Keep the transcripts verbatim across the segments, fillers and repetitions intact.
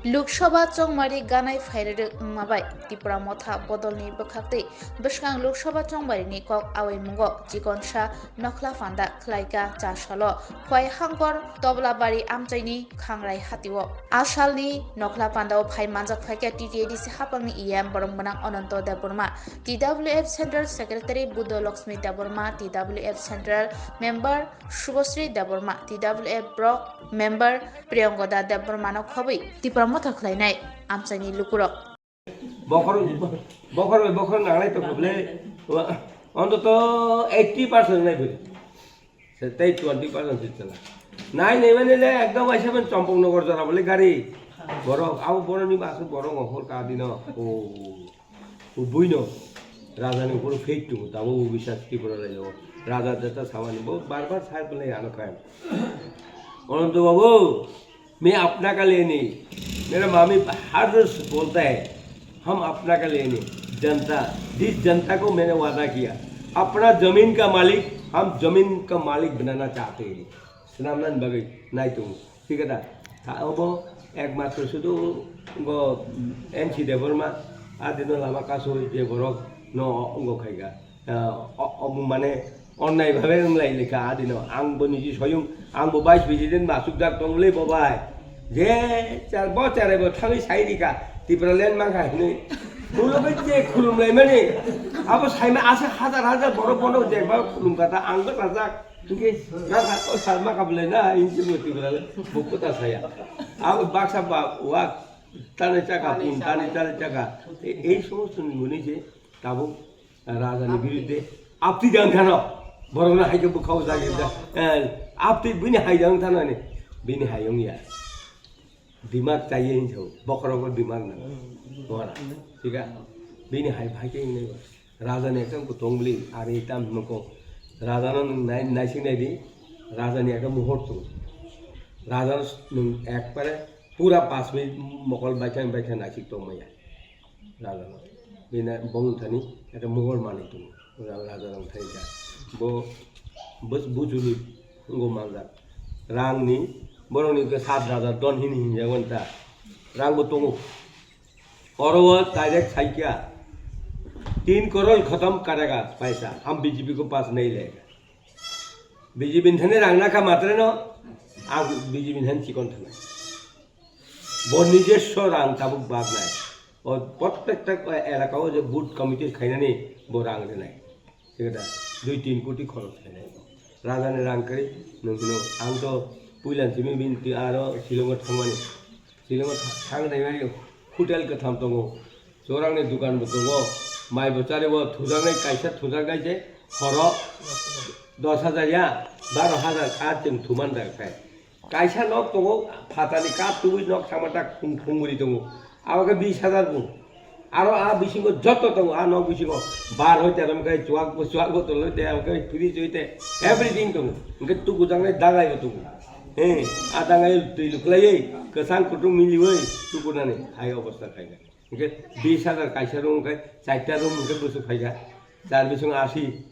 Lok Sabha chongmari ganai phairwrwk wngma bai Tipra Motha bodolni bwkhaktwi bwskang Lok Sabha chongmarini kok awi mungo chikonsa nokhla panda khlaika cha salo Khwai Hangkor Toblabari amchaini Khangrai hatio. A salni nokhla pandao phai manjak phaikha T T A D C hapangni E M borok gwnang Ananto Debbarma, T W F Central Secretary Buddha Lakshmi Debbarma, T W F Central Member Subhasri Debbarma, T W F Block Member Priyangoda Debbarmano khobwi Tipra Motha khlainai amchaini lukurok. Bokhor, bokhor bai bokhor nanglai tongkha bwle. Ontoto eighty percent nai bwle. Tei twenty percent se chwla. Nai nai mani le ekdom waisa ban Champaknagar jora bwle gari. Borok, abo borokni basu borok ngokhor ka dino. O, o buino. Raja ni uphuru fake tu, tamo o biswas Tripura lai o. Raja jeta samani bo bar bar sai bwle ano kaya. Ananto babu, मैं अपना का लिए नहीं, मेरा मामी हर रोज बोलता है, हम अपना का लिए नहीं, जनता, जिस जनता को मैंने वादा किया, अपना जमीन का मालिक, हम जमीन का मालिक बनाना चाहते हैं। Swnamnani bagwi nai tongo, thik khe da? Tha obo ekmatro sudu go N C Debbarma, adino lama kasu je borok no ongo khaika. Ah, o-, obo mane onnai bhabe wnglai lekha adino. Ang bo niji soyung, ang bo vice president masuk jak tong le bo bai. Je char bo chare bo thangwi sai rika, Tipraland mangkha hinwi. Ulo bai je khulum lai mani. Abo saima asa hajar hajar borok bono je ba khulum kata ang bo rajak. Hingke rajak o salma kha bwlai na, inchi bo Tipraland bo kota saya. Abo baksa ba wa tani chaka pun, tani chaka. E-, ei somosto ni muni je tabuk Raja ni birudde apti jang thano, borok no hai khe bwkhao jagir da. Eh, apti bini hai jang thano ni, bini hai wng ya. Dimak chaiye hinwi sao, bokhorok dimak nang. Wala, thik a? Bini hai phai khe hinwi ba. Raja ni ekdom kutong bwli, ari tam hinwi kok. Raja no nwng nai-, naising nai di, raja ni ekdom mohor tongo. Raja no nwng ekbare pura pas minute mokol baikha baikha naisik tong maya. Raja no. Bini bong thani ekta mohor manwi tongo. Raja rang thai kha. Bo, bo bujuli ngo manjak. Rang ni, borok ni ke sat raja don hini hinjak manta. Rang bo tongo. Oro o direct sai kha. Tin koror khatam karega paisa. Hum B J P ko paas nahi lega. B J P ni thani rang na kha matre no. Ang B J P ni thani chikon thana. Bo nijoswo rang tabuk bag nai. O prottekta elaka o je booth committee khainani bo rang rinai. Thik da, dui tin koti khoros khainai. Raja ni rang kari nwng hino ang to puilan simi binti aro Shillong o thangmani. Shillong o tha-, thang nai mani hotel kwtham tongo. Chorang ni dukan bo tongo. Mai bo chari bo thujaknai kaisa thujaknai je horo dos hajar ya baro hajar a chwng thuman da khai. Kaisa nok tongo, phatani kap tubui nok thangma tak khung-, khungmuri tongo. Abo khe bis hajar bung. Aro a bisingo joto tongo, a nok bisingo bar hoi te, aro khe chuak bo, chuak bo tolo te, aro khe fridge hoi te, everything tongo. Hingke tuku jangnai dagai bo tongo. He, a dagai twi luklaiwi, kwchang kutung miliwi tukunani hai obostha khaikha. Hingke bis hajar kaisa room khe, charta room hingke bwswk phaikha. Char bising asi.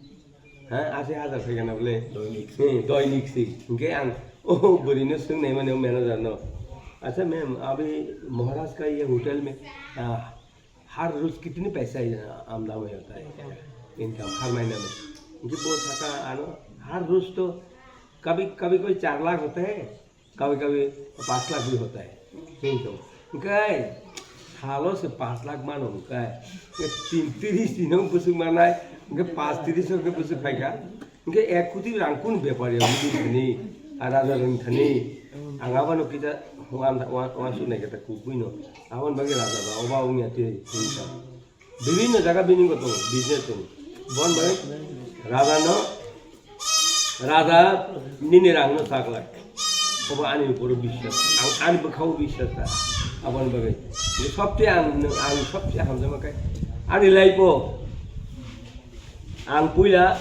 Ha, asi hajar phaikha na bole? Doinik. Hmm, doinik si. Hingke ang, oh, bwrwi no swng nai mani, o manager no. "Acha ma'am, abhi Maharaj ka ye hotel mein, ah, har roz kitni paisa, ah, amdani hota hai? Income, har mahina mein." Hingke bo saka ano, "Har roz to kabhi, kabhi koi char lakh hota hai." कभी कभी पाँच लाख भी होता है। Hing tong. Hingke salo se paanch lakh mano hingke. Hingke tin tiris dino bwswk manai, hingke paanch tiris hingke bwswk phaikha. Hingke ek koti rang kun bepari hini thani, a raja rang thani. Ang abano kita wan, wan, wan sunai kata kubui no. Abon bagi raja ba, oba ongya te hingka. Bibhinno jaga bini bo tongo, business tongo. Bon bai raja no, raja nini rang no sak lak. Obo ani uporo biswas, ang ani bwkhao biswas ta. Aboni bagwi sobse ang, ang sobse hamjakma khe ani life o ang puila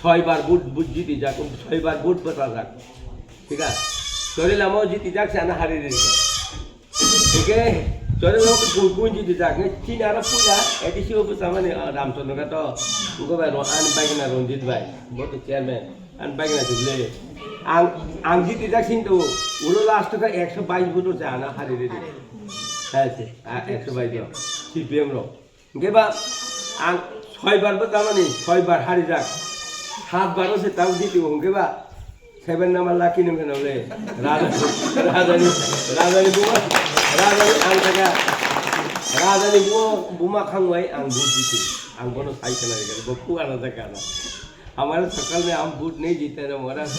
soi bar vote, vote jiti jak, soi bar vote bwchajak. Thik a? Chori lama o jiti jak se ano hari ri. Hingke, chore no kun kun jiti jak, ne chini aro puila, A D C o bwsa mani, ah, Ramchandra Ghat o, wngkha bai ro-, ani bagina Ranjit bai, bo to chairman, ani bagina Jubilee, Ang, ang jiti jak sini tu, ulo last ka ekso bais vote jana hari re. Hai se, a, ekso bais vote. C P M rok. Hingke ba ang soi bar bo tamani, soi bar hari jak. Hat bar se tamo jiti hingke ba. Seven number lucky nung khe nole. Raja, rajani, rajani buma, rajani ang taka, rajani buma, buma khangwai ang vote diti. Ang bono sai khna rega, bo puana taka na. हमारे सकल में हम वोट नहीं जीते ना महाराज,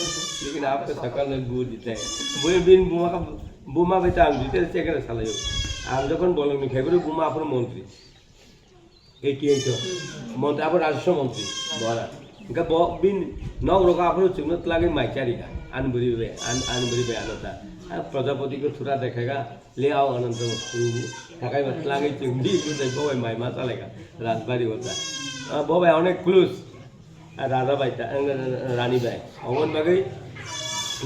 लेकिन आपके सकल में वोट जीते हैं। बोले बिन बुमा का, बुमा बेटा हम जीते से क्या साला यो। हम जखन बोलों नहीं खेबरे बुमा अपर मंत्री। Eighty eight o. Montri, abo rajaswa montri, bora. Hingke bo bin nok rogo aphuru chwngno twlagwi mai charika. Ani bwrwi bai, an-, ani bwrwi bai ano ta. A, Prajapati ko thura dekhega, le ao ananto, hmm, thakai ba twlagwi chwng di, bo bai mai ma chalaika, Rajbari o ta. A, bo bai onek close. A, Raja bai ta, ang, Rani bai. Oboni bagwi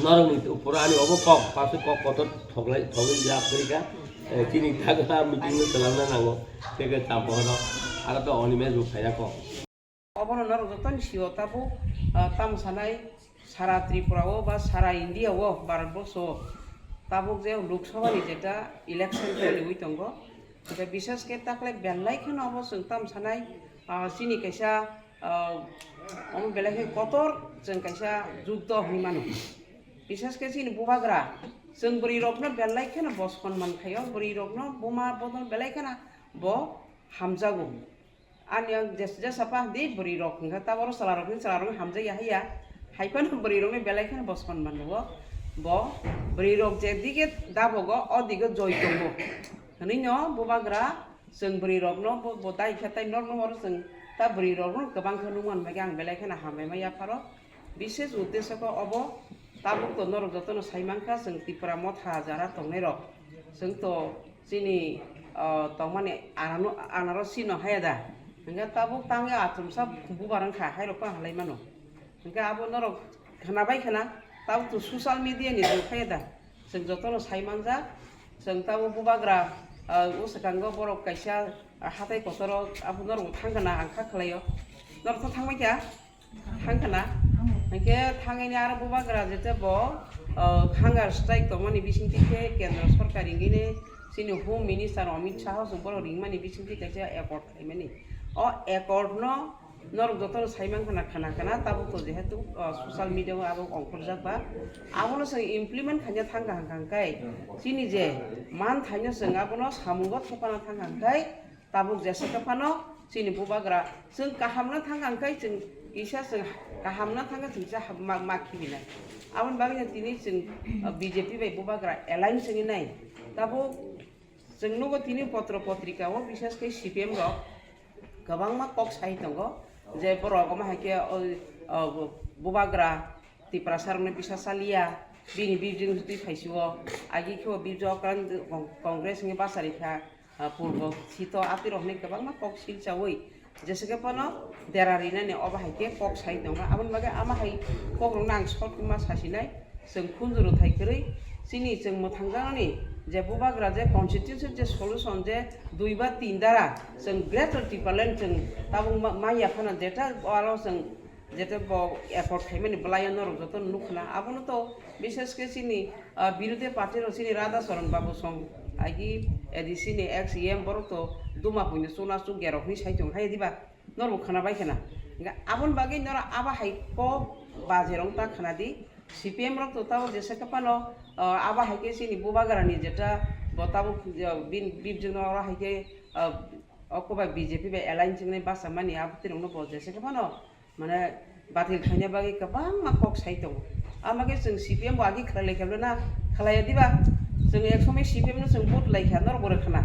norokni pura ani obo kok, pasu kok kotor thoklai, thogwi lab kwrwi kha. Eh, chini thago meeting no twlangna nango. Tei khe champo no. Aro to Animesh bo khaina kok. Obono norok jotoni sio tabuk, ah, tamo sanai sara Tripura o ba sara India o, Bharat borso o tabuk je Lok Sabha ni jeta election choliwi tongo. Hingke bishesh khe takle belai kheno obo chwng tamo sanai, ah, chini kaisa, ah, omo belai khe kotor chwng kaisa juddo hinwi mano. Bishesh khe chini bubagra, chwng bwrwi rokno belai kheno bo sonman khaio, bwrwi rokno buma bodol belai kheno bo hamjago. Ani ang jes-, jesa pa di bwrwi rok hwnkha taboro chwla rokni, chwla rokni hamjakya haiya. Hai phano bwrwi rokni belai kheno bo sonman rwo. Bo bwrwi rok je dige dabogo, o dige joi tongo. Hwnwi no bubagra chwng bwrwi rokno bo, bo dai khe tai norno oro chwng ta bwrwi rokno kwbang khe nukman bagwi ang belai kheno hambai ma yapharo. Bishesh uddesho khe obo, tabuk to norok jotono sai mankha, chwng Tipra Motha jara tongnairok, chwng to chini, ah, tongmani anano-, anaro sino haya da, hingkhe tabuk tangwi achomsa bubar wngkha, hairok phano halai mano, hingkhe abo norok khwnabai khwna, tabuk to social media ni jug haya da, chwng jotono sai manjak, chwng tabuk bubagra, ah, o swkango borok kaisa, ah, hatai kotoro abo norok thang khwna ang kha khwlaio, norok to thangbai kha. Thang khwna. Hingkhe thangwi ni aro bubagra jete bo, ah, hunger strike tongmani bisingtwi khe kendro sorkar ringini chini Home Minister Amit Shah o chwng borok ringmani bisingtwi kaisa accord khlaimani. O accord no norok jotono sai mankha na khwna khwna tabuk to jehetu, ah, social media o abo ongkhorjak ba. Abono chwng implement khaina thang kha hwnkha hwnkhe chini je man thaino chwng abono samungo thepana thang kha hwnkhe Tabuk jesa khe phano chini bubagra chwng kaham no thang ang khai chwng kisa chwng kaham no thang khe chwng kisa ma, ma khibi nai. Aboni bagwi no tini chwng, uh, B J P bai bubagra alliance wngwi nai. Tabuk chwng nugo tini potro potrika o bishesh khe C P M rok kwbangma kok sai tongo je borok omo hai khe, uh, uh, bubagra Tiprasa rokno bisa chaliya, bini bijing twi phaisio, agi khe o bijok Congress wngwi bachari kha. Ah, purbo sito atirok hinwi kwbangma kok silchaui jesa khe phano dera rinani obo hai khe kok sai tongo. Aboni bagwi ama hai kokrokno ang short ma sasinai, chwng khunju rwthai kwrwi chini chwng mwthangjaknani je bubagra je constitution je solution je dui ba tin dara chwng Greater Tipraland chwng tabuk ma-, manya phano jeta oro chwng Jete bo effort khaimani bwlaio norok jotono nukha na. Abono to bishesh khe chini, ah, birodhi party rok chini Radha Charan Babu song agi A D C ni ex E M borok to duma puino chuna chuk gerok hinwi sai tong hai diba? Norok khwna bai khwna. Hingkhe aboni bagwi norok abo hai kok bajerok ta khwna di. C P M rok to tabuk jesa khe phano, ah, abo hai khe chini bubagra ni jeta bo tabuk, ah, bin-, bibjwk no oro hai khe, ah, oko bai B J P bai alliance wngnai basa mani abo twi rok no bo jesa khe phano. Mane batil khaina bagwi kwbangma kok sai tongo. Ama khe chwng C P M bo agi khlai lai kha na khlaiya diba? Chwng ek somoi C P M no chwng vote lai kha, norok bo rwkha na.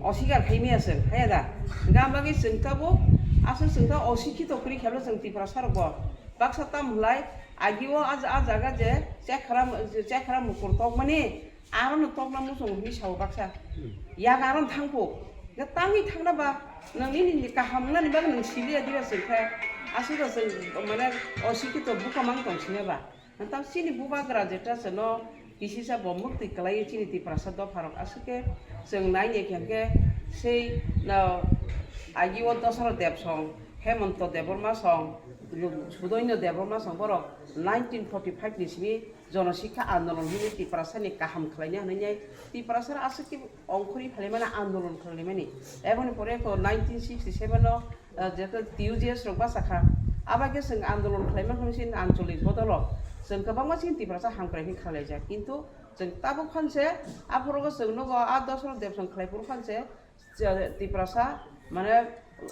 Osikar khai maya chwng, haya da? Hwnkhe ama bagwi chwng tabuk aswk chwng ta osikhito kwrwi kha chwng Tiprasa rok bo. Baksa tam hwlai agi o a, a jaga je chekhra, chekhra mukur tokmani, Aro no tokna muchung hinwi sao baksa. Hmm. Yak aro no thangphu. Ga tangwi thangna ba, nwng nini kaham wngnani bagwi nwng siliya diba chwng khe. Aswk da chwng, mane, osikito bukamang tong sina ba. Nang tam chini bubagra jeta chwngno kisisa bo mwktwi kwlaiwi chini Tiprasa dopharok. Aswk khe chwng nai ni khe khe sei, no, agi o Dosaro Debsong, Hemonto Debbarma song, Sudoino Debbarma song borok nineteen forty five ni simi Jono Sikha Andolon hwnwi Tiprasani kaham khlaina hwnwi Tiprasara aswk khe ongkhorwi phailaimani andolon khlaimani. Eboni pore ko nineteen sixty seven o, ah, jekhe T U J S rok basa kha. Aba khe chwng andolon khlaima hwnwi sin ancholik bodolo chwng kwbangma sin Tiprasa hamkrai hwnwi khlaijak. Kintu chwng tabuk phanse aphuru chwng nugo a Dosrot Debsong khlai phuru phanse, je Tiprasa mane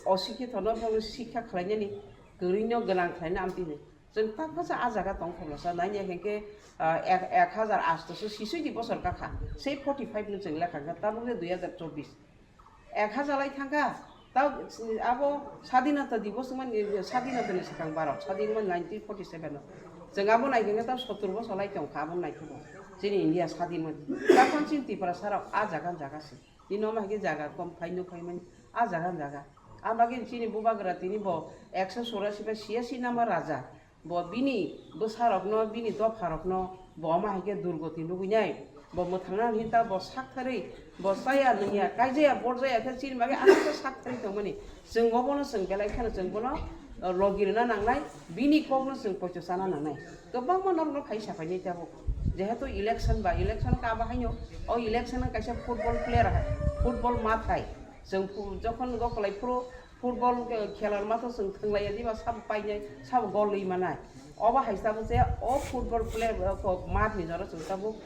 osikhito no sikha khlainani kwrwino gwnang khlaina amtini. Chwng tak bwsa a jaga tong khorlosa, nai ya khe, ah, ek, ek hazar asto so sisui di bosor kakha. Sei forty five no chwng lekha kha, tabuk le dui hazar chobbish. Ek hazar lai thangkha, ta abo sadinata dibos man, sadinata ni sakang baro, sadinata nineteen forty seven o. Chwng abo nai khe ta sottur bosor lai tong kha, abo nai khe bo. Chini India sadin man. Takon chini Tiprasa rok a jaga jaga se. Nini omo hai khe jaga kom phai nuk phai mani. A jaga jaga. A bagwi chini bubagra tini bo ekso chorasi bai siyasi nama raja. Bo bini bwsarokno, bini dopharokno bo omo hai khe durgoti nugwi nai. Bo mwthangna hinta bo sak tharwi, bo chaya nungya, kaijaya, borjaya khe chini bagwi aswk sak tharwi tongmani. Chwng obono chwng belai kheno chwng bono, uh, logi rwna nangnai, bini kokno chwng poito chana nangnai. Kwbangma norokno phai sapainai tabuk. Jehetu election ba, election ka abo haino, o election kaisa football player hai, football math hai. Chwng phu-, jokhon go kwlai phuru football, eh, khelar matho chwng thwnglaiya diba sabo painai, sabo gol rwi manai. Obo hai tabuk je o football player, eh, ko math ni jora chwng tabuk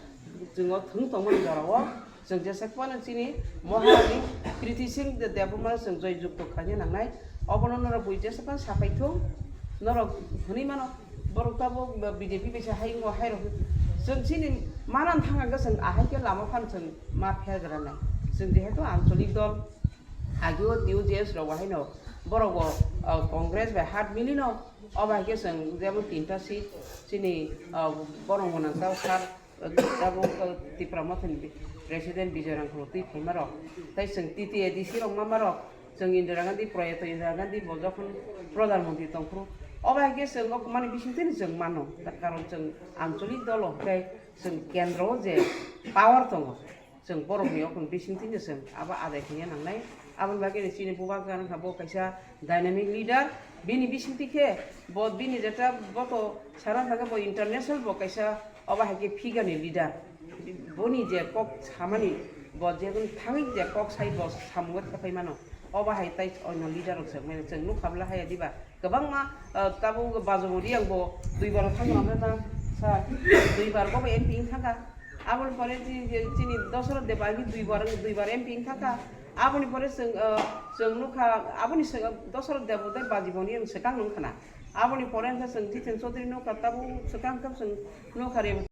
chwng o thwng tongmani jora o. Chwng jesa phano chini Maharani Kriti Singh De-, Debbarmano chwng joy jukto khlaina nangnai. Obono norok bui jesa phano sapai thung, norok hwnwi mano, borok tabuk B J P bai se hayung o hairok. Chwng chini manam thang khe chwng ahai khe lama phano chwng ma phergra nai. Chwng jehetu ancholik dol, agio T U J S rok bo haino borok bo, uh, Congress bai hat milino, obo hai khe chwng jemon tinta seat chini, uh, borok mwnang tao sar, Tabuk, uh, Tipra Mothani President Bijoy Rangkholo twi phaima rok, tei chwng T T A D C rok mama rok, chwng Indira Gandhi, Proyato Indira Gandhi bo jokhon Pradhan Mantri tongphuru, obo hai khe chwng o mani bisingtwi ni chwng mano, ta karon chwng ancholik dolo hwnkhe chwng kendro o je power tongo, chwng borokni o bisingtwi ni chwng abo adai khaina nangnai. Aboni bagwi chini bubagra wngkha bo kaisa dynamic leader, bini bisingtwi khe bo bini jeta bo to sana thangkhe bo international bo kaisa obo hai khe figure ni leader. Boni je kok samani bo je thangwi je kok sai bo samungo thepai mano. Obo hai tai onno leader rok se mane chwng nukha bwla hai diba kwbangma, ah, tabuk Bajomori ang bo duibar thangwi rwna sa duibar bo M P wng thangkha. Aboni pore chi-, je chini Dosrot Debbarma duibar, duibar M P wng thangkha. Aboni pore chwng, ah, chwng nukha, aboni chwng Dosrot Debbarma Bajomori ang swkang nung khna. Aboni pore wngkha chwng Jiten Chaudhary nukha, tabuk swkang khe chwng nukha re.